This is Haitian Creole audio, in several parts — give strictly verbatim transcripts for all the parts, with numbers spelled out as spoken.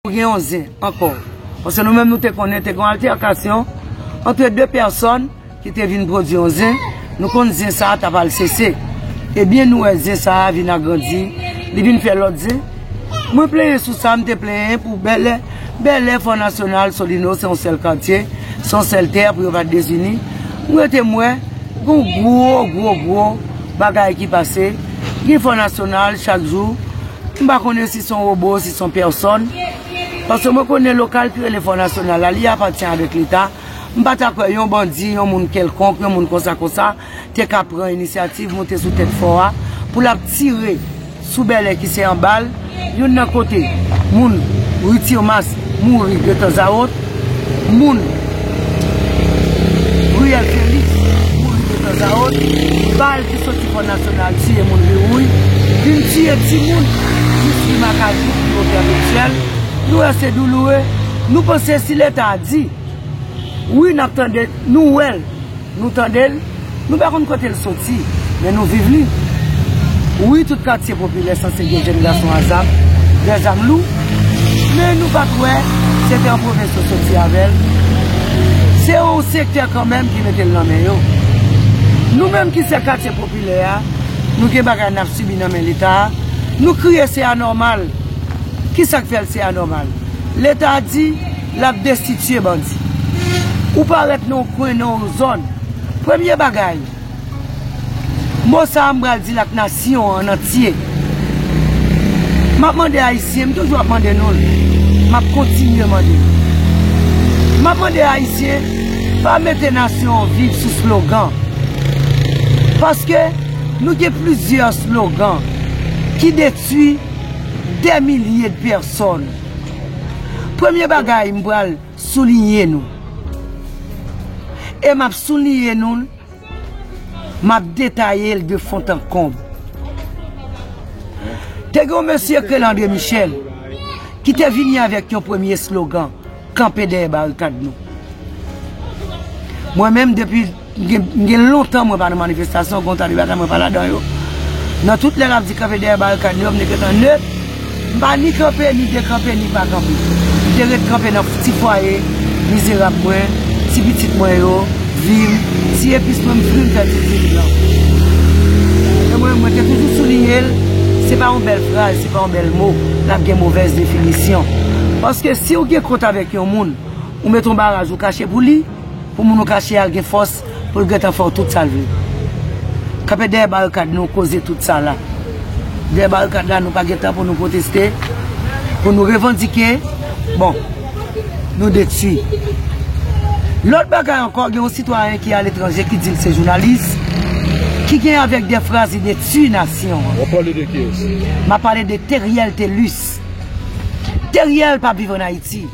Pou gen yon zen ankò. Paske nou menm nou te konnen te gen yon altèkasyon ant de pèsòn ki te vin pwodui yon zen. Nou konn zen sa a t ap al sese. Ebyen, nou wè zen sa a vin agrandi, li vin fè lòt zen. Mwen plenyen sou sa, m te plenyen pou Bèlè. Bèlè, Fò Nasyonal, Solino, se yon sèl katye, se yon sèl tè pou yo pa t dezini. M rete m wè, gon gwo, gwo, gwo bagay ki pase. Gen Fò Nasyonal chak jou. M pa konnen si se yon wobo, si se yon pèsòn. Paske mwen konnen lokal ki rele Fò Nasyonal la, li apatyen avèk Leta. M pa ta kwè yon bandi, yon moun kèlkonk, yon moun konsa konsa, te ka pran inisyativ monte sou tèt fò a pou l ap tire sou Bèlè ki se anba l, youn nan kote moun Ri Timas mouri detanzawòt, moun Riyèl Felix mouri detanzawòt, bal ki soti Fò Nasyonal tiye moun Viwouy, vin tiye timoun jis Ri Makajou ki yo pèpetyèl. Nou wè se douloure. Nou panse si Leta di, wi, n ap tande, nou wè l, nou tande l, nou pa konn kote l soti, men nou viv li. Wi, tout katye popilè sanse gen jèn gason a zam, dè zam lou, men nou pa t wè se te an pwovens yo soti avè l. Se yon sektè kanmenm ki mete l nan men yo. Nou menm ki se katye popilè a, nou gen bagay n ap sibi nan men Leta a. Nou kriye se anòmal. Kisa k fè l se anòmal? Leta di l ap destitye bandi. Ou parèt nan yon kwen, nan yon zòn. Premye bagay, mo sa a m pral di l ak nasyon an antye. M ap mande Ayisyen, m toujou ap mande nou l. M ap kontinye mande nou. M ap mande Ayisyen, pa mete nasyon an viv sou slogan. Paske nou gen plizyè slogan ki detwi dè milye de pèsòn. Premye bagay m pral souliye nou. E m ap souliye nou l, m ap detaye l de fon an konb. Te gen yon mesye k rele André Michel ki te vini avèk yon premye slogan, kanpe dèyè barikad nou. Mwen menm, depi m gen, m gen lontan mwen pa nan manifestasyon, gen yon ta de bagay mwen pa ladan yo. Nan tout lè l ap di kanpe dèyè barikad nou, m te gentan net. M pa ni kanpe, ni dekanpe, ni pa kanpe. M te ret kanpe nan ti fwaye mizerab mwen, ti pitit mwen yo, vi m, ti epis mwen, m fri m fè ti diri blan. E mwen, mwen te toujou souliye l, se pa yon bèl fraz, se pa yon bèl mo, l ap gen movèz definisyon. Paske si w gen kont avèk yon moun, ou met yon baraj, ou kache pou li, pou moun ou kache a gen fòs pou l gentan fè w tout sa l vle. Kanpe dèyè barikad nou koze tout sa la. Dèyè barikad la, nou pa gen tan pou nou pwoteste, pou nou revandike. Bon, nou detwi. Lòt bagay ankò, gen yon sitwayen ki aletranje ki di l se jounalis, ki gen avèk de fraz li detwi nasyon an. W ap pale de kiyès? M ap pale de Theriel Thelus. Theriel p ap viv ann Ayiti.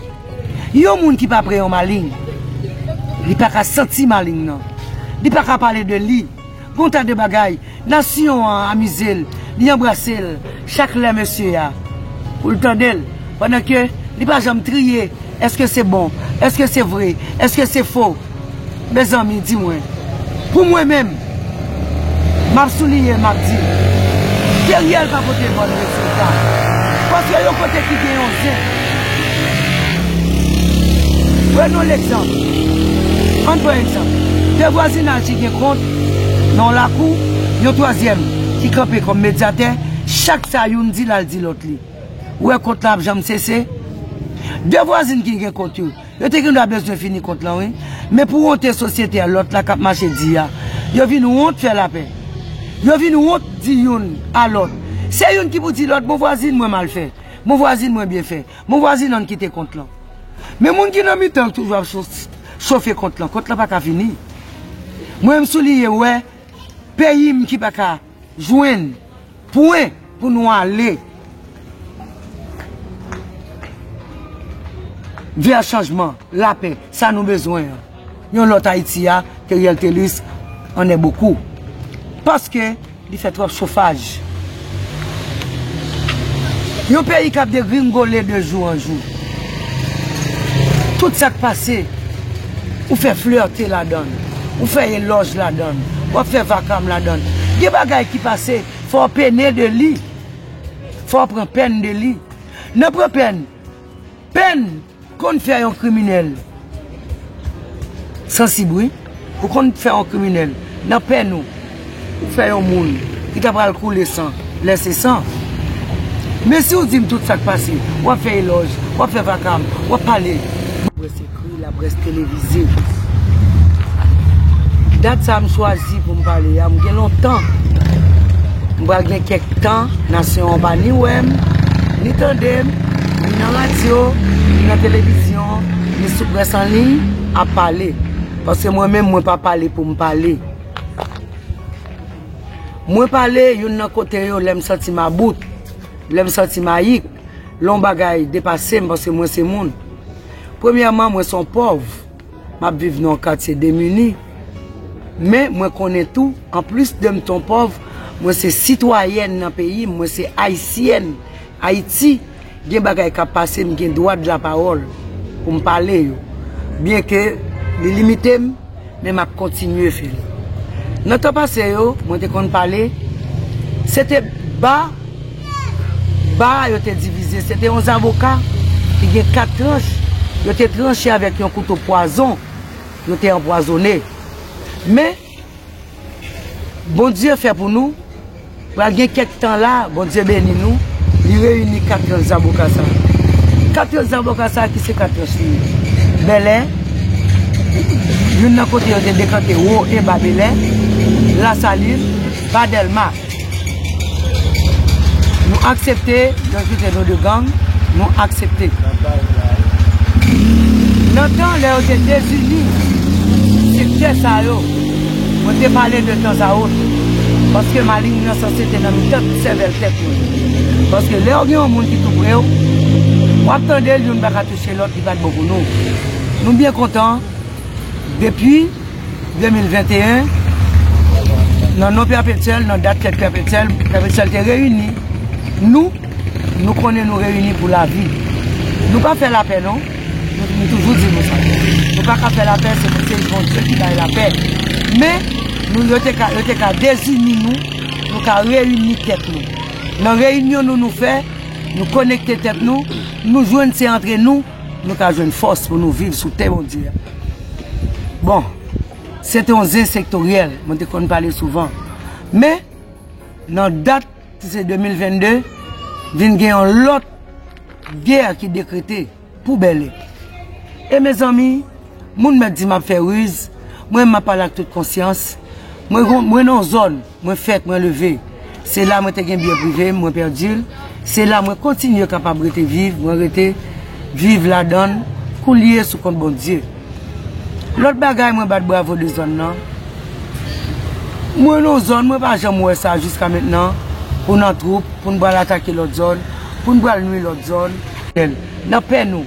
Yon moun ki pa pre yon malin, li pa ka santi malin nan. Li pa ka pale de li. Gon ta de bagay, nasyon an amize l, li anbrase l chak lè mesye a, pou l tande l, pandan ke li pa janm triye, èske se bon, èske se vre, èske se fo? Mezanmi, di mwen, pou mwen menm, m ap souliye, m ap di, Theriel pa pote bòn rezilta. Paske yon kote ki gen yon zen. Prenons l'exemple. Ann pran egzanp. De vwazinaj ki gen kont nan yon lakou, yon twazyèm ki kanpe kòm medyatè, chak sa youn di l al di lòt li. Ou wè kont la ap janm sese? De vwazin ki gen kont yo, yo te gendwa bezwen fini kont lan, wi. Men pou wonte sosyete a, lòt la k ap mache di a, yo vin wont fè lapè. Yo vin wont di youn a lòt. Se youn ki pou di lòt, bon vwazin mwen mal fè, bon vwazin mwen byen fè, bon vwazin ann kite kont lan. Men moun ki nan mitan toujou ap cho-, chofe kont lan, kont lan pa ka fini. Mwen m souliye wè peyi m ki pa ka jwenn pwen pou nou ale vè chanjman, lapè, sa nou bezwen an. Yon lòt Ayiti a, Theriel Thelus, en est beaucoup. Paske li fè twòp chofaj. Yon peyi k ap degringole de jou an jou. Tout sa k pase, ou fè flète ladan l, ou fè elòj ladan l, w ap fè vakam ladan l. Gen bagay ki pase, fò w pene de li. Fò w pran pèn de li. Nan pran pèn, Pèn konn fè yon kriminèl sansib, wi. Ou konn fè yon kriminèl nan pèn ou. Ou fè yon moun ki ta pral koule san, lèse san. Men si w di m tout sa k pase, w ap fè elòj, w ap fè vakam, w ap pale. Laprès ekri, laprès televize. Dat sa a m chwazi pou m pale a, m gen lontan. M pral gen kèk tan, nasyon an pa ni wè m, ni tande m, ni nan radyo, ni nan televizyon, ni sou près an liy ap pale. Paske mwen menm, mwen pa pale pou m pale. Mwen pale youn nan kote yo lè m santi m about, lè m santi m ayik, lè yon bagay depase m, paske mwen se moun. Premyèman, mwen se yon pòv. M ap viv nan yon katye demini. Men mwen konnen tou, anplis de m t on pòv, mwen se sitwayèn nan peyi m, mwen se ayisyèn. Ayiti, gen bagay k ap pase, m gen dwa de lapawòl pou m pale yo. Byenke li limite m, men m ap kontinye fè l. Nan tan pase yo, mwen te konn pale, se te ba, ba yo te divize, se te yon zaboka ki gen kat tranch, yo te tranche avèk yon kouto pwazon, yo te anpwazone. Men, Bondye fè pou nou, pral gen kèk tan la, Bondye beni nou, li reyini kat tranch zaboka sa. Kat tranch zaboka sa ki se kat tranch li ye. Bèlè, youn nan kote yo te dekante wo e ba Bèlè, Lasalin, ba Dèlma. Nou aksepte, yo kite nou de gang, nou aksepte. Nan tan lè yo te dezini sektè sa yo, mwen te pale de tanzawot, paske malin nan sanse te nan mitan sèvèl tèt mwen. Paske lè w gen yon moun ki tou pre w, w ap tande l, youn pa ka touche lòt, li pa t bon pou nou. Nou byen kontan, depi de mil venteyen, nan non Pè Petyèl, nan dat fèt Pè Petyèl, Pè Petyèl te reyini nou, nou konnen nou reyini pou lavi. Nou pa fè lapè, non. Nou, nou toujou di nou sa. Nou pa ka fè lapè, se Bondye, Bondye ki bay lapè. Men, nou, yo te ka, yo te ka dezini nou, nou ka reyini tèt nou. Nan reyinyon nou, nou fè, nou konekte tèt nou, nou jwenn se antre nou, nou ka jwenn fòs pou nou viv sou tè Bondye a. Bon, se te yon zen sektoryèl, mwen te konn pale souvan. Men, nan dat ki se de mil vennde, vin gen yon lòt gè ki dekrete pou Bèlè. E mezanmi, moun mèt di m ap fè riz, mwen m ap pale ak tout konsyans. Mwen gon, mwen nan yon zòn, mwen fèt, mwen leve. Se la mwen te gen byen prive m, mwen pèdi l. Se la mwen kontinye kapab rete viv, mwen rete viv ladan l, koulye sou kont Bondye. Lòt bagay, mwen bat bravo de zòn nan. Mwen nan yon zòn, mwen pa janm wè sa jiska mentnan, pou nan twoup, pou n pral atake lòt zòn, pou n pral nwi lòt zòn. Nan pèn ou,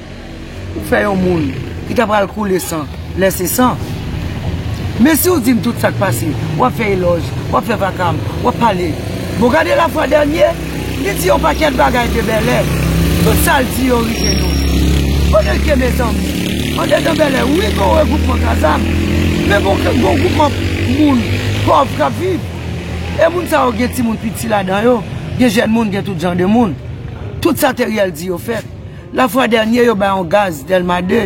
ou fè yon moun ki ta pral koule san, lèse san. Men si w di m tout sa k pase, w ap fè elòj, w ap fè vakam, w ap pale. Bon, gade lafwa dènye, li di yon pakèt bagay de Bèlè. Tout sa l di yo rive nou. Kote l ke mezanmi? Andedan Bèlè, wi, gon regwoupman Kazam. Men gon, gon gwoupman moun pòv k ap viv. E moun sa yo gen timoun piti ladan yo. Gen jèn moun, gen tout jan de moun. Tout sa Teriel di yo fèt. Lafwa dènye, yo bay yon gaz Dèlma de.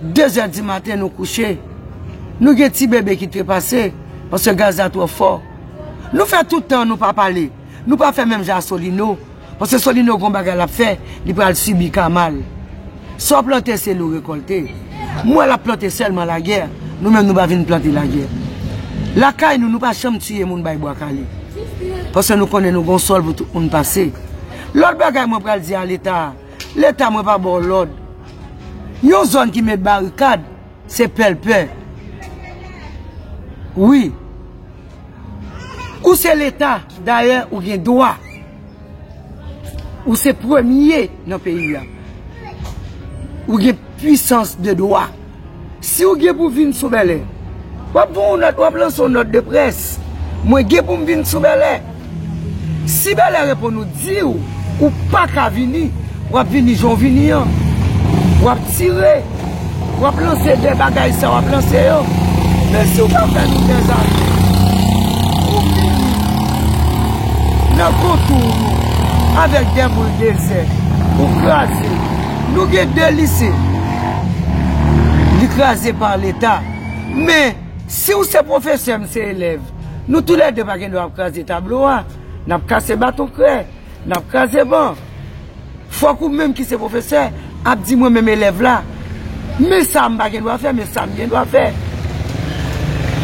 De zè di maten, nou kouche. Nou gen ti bebe ki trepase, paske gaz la twò fò. Nou fè tout tan nou pa pale. Nou pa fè menm jan a Solino. Paske Solino gon bagay l ap fè, li pral sibi kama l. Sa w plante, se li w rekòlte. M wè l ap plante sèlman lagè. Nou menm, nou pa vin plante lagè. Lakay nou, nou pa janm tiye moun bay bwa kale. Paske nou konnen nou gon sòl pou tout moun pase. Lòt bagay mwen pral di a Leta, Leta, mwen pa ba w lòd. Yon zòn ki met barikad, se pèlpè. Wi. Ou se Leta, dayè, ou gen dwa. Ou se premye nan peyi a. Ou gen pwisans de dwa. Si w gen pou vin sou Bèlè, w ap voye yon nòt, w ap lanse yon nòt de près. Mwen gen pou m vin sou Bèlè. Si Bèlè reponn ou, di w, ou pa ka vini, w ap vini jan w vini an. W ap tire, w ap lanse de bagay sa, w ap lanse yo. Men si w pa fè nou dèzame, ou vini nan kontou nou avèk de boul dezè, ou kraze, Nou gen de lise. Li kraze pa Leta. Men, si w se pwofesè, m se elèv, nou toulède pa gen dwa ap kraze tablo a. N ap kase baton krè. N ap kraze ban. Fòk ou menm ki se pwofesè ap di mwen menm elèv la, men sa m pa gen dwa fè, men sa m gen dwa fè.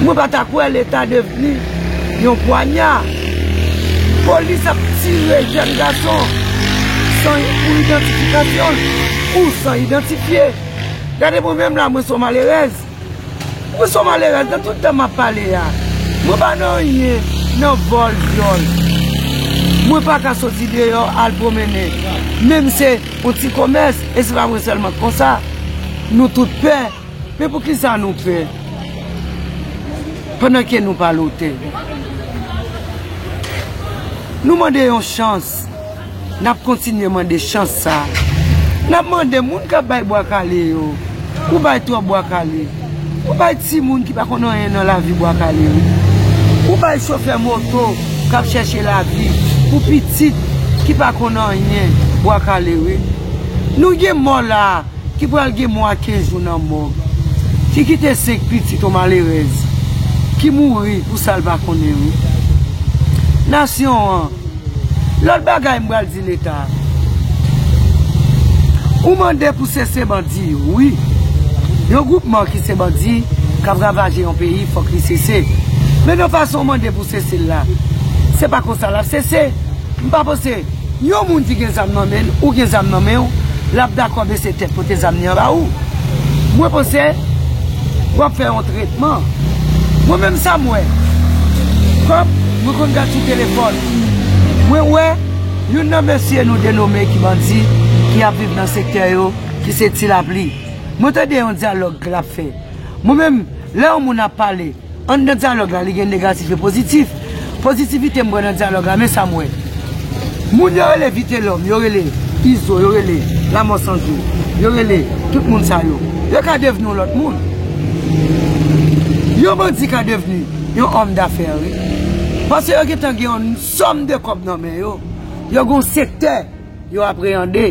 Mwen pa ta kwè Leta devni yon pwanya. Polis ap tire jèn gason san, pou idantifikasyon l ou san idantifye. Gade mwen menm la, mwen se yon malerèz. Mwen se yon malerèz, nan tout tan m ap pale a, mwen pa nan anyen nan vòl, vyòl. Mwen pa ka soti deyò al pwomennen. Menm se yon ti komès, e se pa mwen sèlman k konsa. Nou tout pè. Men poukisa nou pè? Pandan ke nou pa lotè. Nou mande yon chans. N ap kontinye mande chans sa. N ap mande moun k ap bay bwa kale yo, ou bay twòp bwa kale. Ou bay timoun ki pa konn anyen nan lavi bwa kale, wi. Ou bay chofè moto k ap chèche lavi pou pitit ki pa konn anyen bwa kale, wi. Nou gen mò la a ki pral gen mwa kenz jou nan mòg, ki kite senk pitit, yon malerèz, ki mouri pou sa l pa konnen, wi. Nasyon an, lòt bagay m pral di Leta, ou mande pou sese bandi yo, wi. Yon gwoupman ki se bandi, k ap ravaje yon peyi, fòk li sese. Men nan fason w mande pou sese l la, se pa konsa l ap sese. M pa panse yon moun ki gen zam nan men l, ou gen zam nan men w, l ap dakò bese tèt pote zam li anba ou. Mwen panse w ap fè yon tretman. Mwen menm sa m wè. Kòm mwen konn gad sou telefòn, mwen wè youn nan mesye nou denome ki bandi, ki ap viv nan sektè yo, ki se Ti Lapli. Mwen tande yon dyalòg l ap fè. Mwen menm, lè yon moun ap pale, anndan dyalòg la, li gen negatif e pozitif. Pozitivite m wè nan dyalòg la, men sa m wè. Moun yo rele Vitelòm, yo rele Izo, yo rele Lamò San Jou, yo rele tout moun sa yo. Yo ka devni yon lòt moun. Yon bandi ka devni yon òm dafè, wi. Paske yo gentan gen yon sòm de kòb nan men yo. Yo gen yon sektè yo apreyande.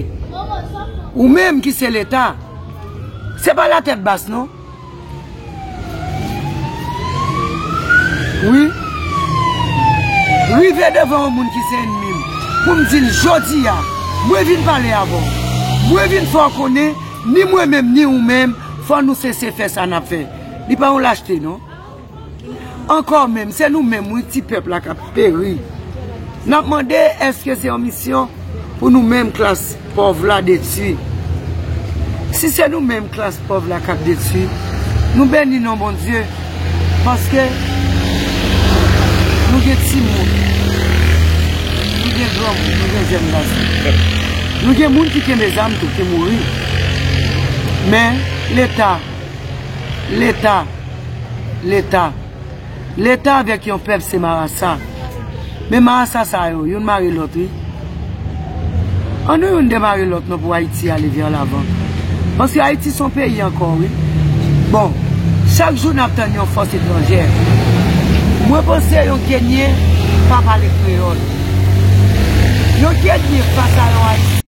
Ou menm ki se Leta, se pa latèt bas, non. Wi. Rive devan yon moun ki se ènmi m, pou m di l, jodi a, mwen vin pale avè w. Mwen vin fè w konnen, ni mwen menm, ni ou menm, fò nou sese fè sa n ap fè. Li pa yon lachte, non. Ankò menm, se nou menm, wi, ti pèp la k ap peri. N ap mande, èske se yon misyon pou nou menm klas pòv la detwi? Si se nou menm klas pòv la k ap detwi, nou beni non Bondye, paske nou gen timoun, nou gen granmoun, nou gen jèn gason. Nou gen moun ki kenbe zam tou, ki mouri. Men, Leta, Leta, Leta, Leta avèk yon pèp se marasa. Men marasa sa yo, youn mare lòt, wi. Ann nou youn demare lòt non pou Ayiti ale vè lavan. Paske Ayiti se yon peyi ankò, wi. Bon, chak jou n ap tann yon fòs etranjè. Mwen panse yon Kenyen pa pale kreyòl. Yon Kenyen fas a yon Ayisyen.